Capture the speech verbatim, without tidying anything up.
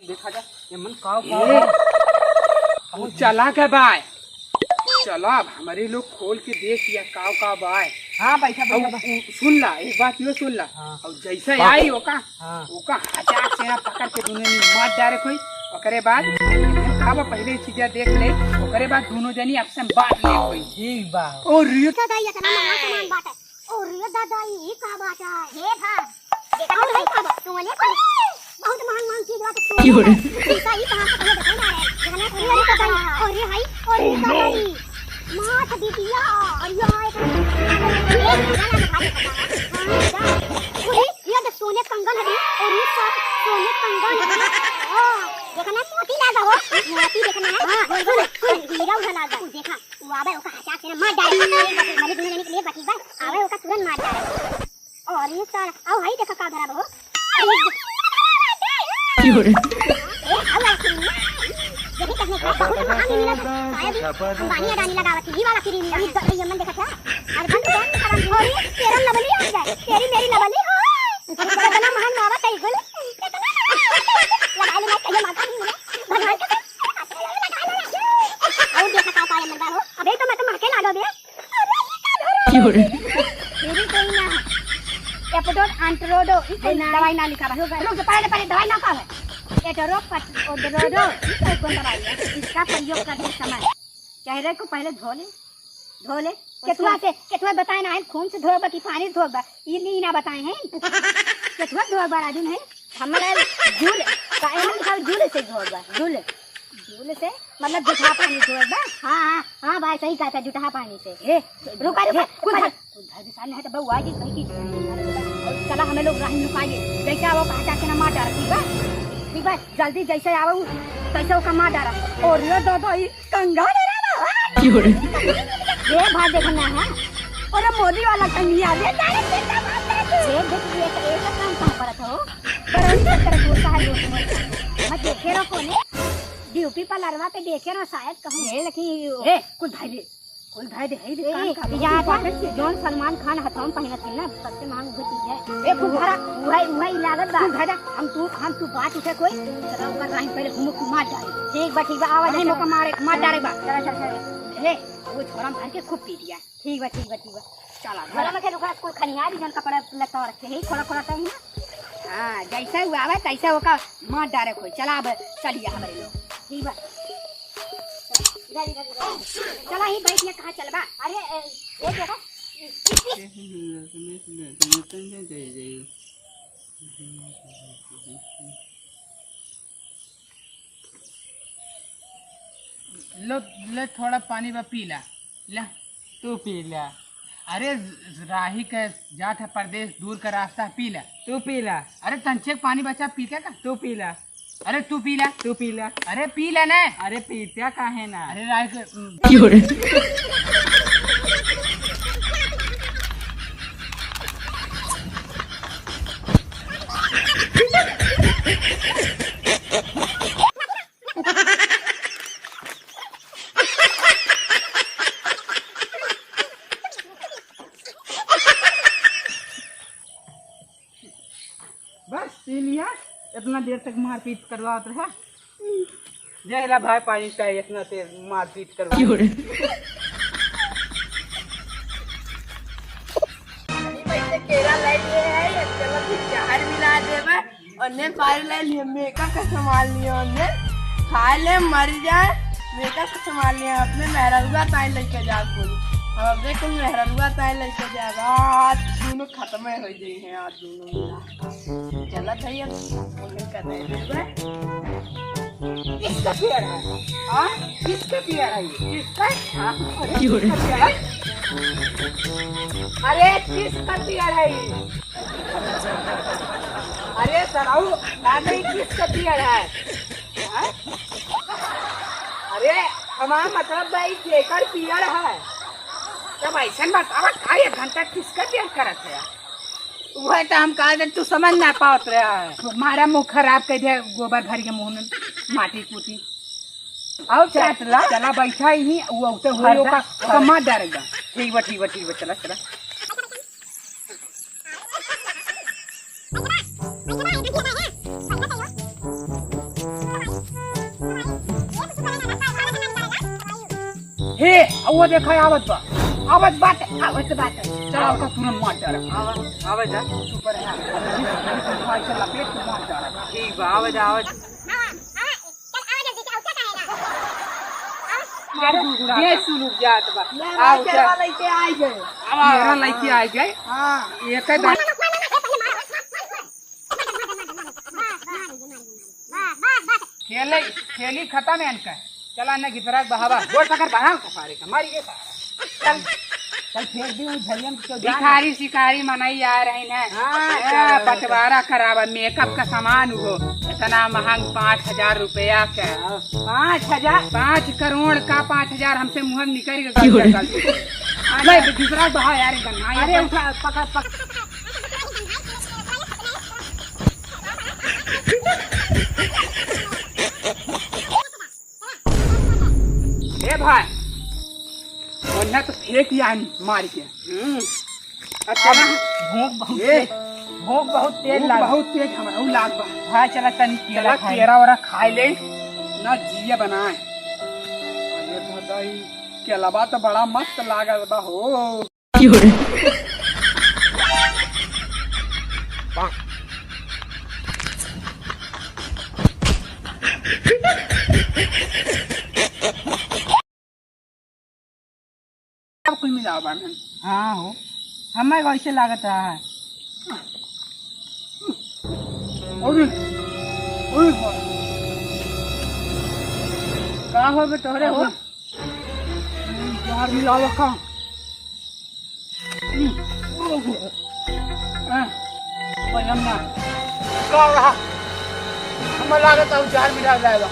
देखा जा, ये मन काव काव ए, बा। हम चला के बाय। चला, अब हमरे लोग खोल के देख लिया काव काव बाय। हाँ, बैठा, बैठा, अब बैठा। उ, सुन ला, एक बात यो सुन ला। हाँ। और जैसे आई ओका, हाँ। ओका हचाक से ना पकड़ के दोनों जनी मार डारे कोई। ओकरे बाद अब पहले चीजें देख ले, ओकरे बाद दोनों जनी आपसे बात ले कोई। ठीक बा। और ये दादा, ये इतना महंगा सामान बाटे। अरे दादा, ई का बात है? हे भाई, देखा और है का बात? सोने का बहुत महंग महंग चीज बात, सोने का। पैसा ही कहाँ से पहले बताई ना रे। जाने को नहीं पता है। अरे हाय, अरे दादा रे। माथ बिटिया, अरे हाय, एक हजार लगा दिखा दे। हाँ, जा। अरे, ये तो सोने कंगन है, अरे सर, सोने कंगन है। हाँ, देखना मोती लागा हो, मोती देखना है। हाँ, सुन, सुन, हीरा उठा लागा। देखा, उ आवे, ओका हचाक से ना मार डारे। एक बार भले दुनो जने के लिए बाकी बा, आवे, ओका तुरंत मार डारे। और ये सारा, आओ, हाई देखा का धरा बा हो। अरे, क्यों रे? ए, आओ वाला क्रीम ना। यही कहने का बहुत महंग मिला था। शायद ही अंबानी अडानी लगावत थी, ये वाला क्रीम ना। ये द-, ये मन देखा था। और बंद कर, और ये तेरा लवली हो जाए, तेरी मेरी लवली हो। इतना महंग मावा कहीं गुल। लगा ले, मैं कहीं माता नहीं मिले। भगवान के और देखा का पायल में बा हो। अबे तो मैं तो महके लागो बे। अरे ये का धरो? क्यों रे? मेरी कोई ना है। एपोडोड, एंट्रोडो, ई कोई दवाई ना लिखा बा। रुक, रुक, पहले, पहले दवाई ना का है? एटोरो, पट-, ओडरोडो, ई कोई कौन दवाई है? इसका प्रयोग करते समय चेहरे को पहले धो ले, धो ले। केतुआ से, केतुआ बताए ना है, खून से धोबा कि पानी से धोबा? ई नी ना बताए हैं। केतुआ धोबा राजू नहीं। हमारा जूल, काहे हम लिखा जूल से धोबा? जूल। जूल से? मतलब जूठा पानी धोबा? हाँ, हाँ, हाँ भाई, सही कहता, जूठा पानी से। हे, रुका, रुका, हे, कुछ कुछ कुछ धर दे साले, नहीं तो बउआ जी कहीं की। और चला, हमें लोग राही में लुका लिए। जैसे आवो, कहा जाके ना मार डारा, ठीक बा? ठीक बा, जल्दी जैसे आवो, तैसे ओका मार डारा। और ये दादा, ई कंघा डरा रहा है। क्यों रे? ये भाग देखना है। अरे मोदी वाला कंघिया, ये direct देखना बात है। ये देख, ये, ये का काम कहाँ पर था हो? बरौनी के तरफ होता है, वो समझ। मैं देखे रहो कोने, ड्यूटी पर लड़वा के देखे रहो, शायद कहूँ। ये लेकिन ए, कुल भाई रे, कुल भाई रे, हे रे, ए, कान का या बात है। जौन सलमान खान हथवा में पहिनत है ना, सबसे महंग वो चीज है। ए, कुल भरा। वही, वही लागत बा। कुल भरा। हम तू, हम तू बात उठे कोई, चला ओकर राही पहले घूमो, घुमा डारे। ठीक बा, ठीक बा, आवा वही जा, मौका चला। मारे, मार डारे बा। चला, चला, चला। हे, वो झोरा में भर के खूब पी दिया। ठीक बा, ठीक बा, ठीक बा। चला, झोरा में के ओकरा कुल खनिया दी, जौन कपड़ा लत्ता रखे है, खोड़ा, खोड़ा कहीं ना। हाँ, जैसे वो आवे, तैसे ओका मार डारे कोई। चला, अब चलिए हमारे लोग। ठीक बा। इधर, इधर, इधर। चला, ही बैठ, ये कहाँ चलबा? अरे, ए, ये देखा। लो, ले, थोड़ा पानी बा, पी ला। ला। तू पी ला। अरे, राही के जात है परदेस, दूर का रास्ता है, पी ला। तू पी ला। अरे, तंचे पानी बचा, पी क्या का? तू पी ला। अरे, तू पी ला। तू पी ला। अरे, पी ला ना। अरे, पीत्या काहे ना? अरे, राही के, उम, क्यों रे? बस, पी लिया। इतना देर तक मारपीट करवात रहा। जय ला भाई, पानी का इतना देर मारपीट करवा। क्यों रे? अरे भाई, तो केरा लाई लिए है, ये चलो फिर चार मिला देबे। ओने पार ले लिए, मेकअप का सामान लिए, ओने खा ले, मर जाए, मेकअप का सामान लिए, अपने मेहररुआ ताई लेके जा कुल। हम अपने कुल मेहररुआ ताई लेके जाए, आज दोनों खत्म हो गए हैं, आज दोनों मिला। चला भैया, उन्हें कर रहे हैं। किसका पेड़ है? हाँ? किसका पेड़ है ये? किसका? हाँ? अरे, क्यों रे? किसका पेड़ है? अरे, किसका पेड़ है ये? अरे सराऊ, ना नहीं, किसका पेड़ है? हाँ? अरे, हमारा मतलब भाई, जेकर पेड़ है। तब ऐसन बतावा, का एक घंटा किसका पेड़ करत है? वह तो हम कहा, तू समझ ना पावत रहा है। मारा मुंह खराब कर दिया, गोबर भर के मुंह में, माटी कूटी। आओ चला, चाटला। चला बैठा ही, वो उतर हुई, हरदा, ओका, ओका हर- मार डारेगा। ठीक बा, ठीक बा, ठीक बा, चला, चला। ए, वो देखा, आवत बा, आवत बाटे, आवत बाटे। चला, ओका तुरंत मार डाला। आवा, आवा जा। सुपर है। ऐसे लपेट के मार डाला। ठीक बा, आवा जा, आवा जा। मार गुड़गुड़ा ये का। सुलुक जात बा। मेरा आवा जा। केरा लइके आई गए। आवा, मेरा आवा। लइके आई गए। हाँ। एक है बस, बस, बस, बस, बस, बस, बस, बस, बस, बस, बस, बस, बस, बस, बस, बस, बस, बस। खेले, खेली खत्म है इनका। चला न घिसरा के बहावा। गोड़ पकड़ बहाव का सारे का। मारी के सारे। चल, चल फेंक दी उन झरियन को जा। भिखारी शिकारी मनई आ रही हैं। हाँ, हाँ, चलो, बंटवारा करावा, मेकअप का सामान हो। इतना महंग पाँच हजार रुपया का। पाँच हजार? पाँच करोड़ का पाँच हजार हमसे मुँह में निकल गया। क्यों रे? नहीं, तो घिसरा के बहाव यार, गन्ना। अरे उठा, पकड़, पकड़। ए भाई, वरना तो फेंक दिया है मार के। हम्म। अच्छा, अब भूख बहुत ए, तेज, भूख बहुत तेज भूख लाग। बहुत तेज हमरा, उ लाग बा। भाई, चला तनी केला चला, खाई। केरा वेरा खाई ले, ना जिया बनाए। अरे भदाई, केलवा तो बड़ा मस्त लागल बा हो। सब कुछ मिला बा में। हाँ हो, हमें वैसे लागत रहा है। अरे, अरे, का हो बे तोहरे हो? जहर मिला लो का? हाँ, बजम ना। का रहा? हमें लागत है जहर मिला जाएगा।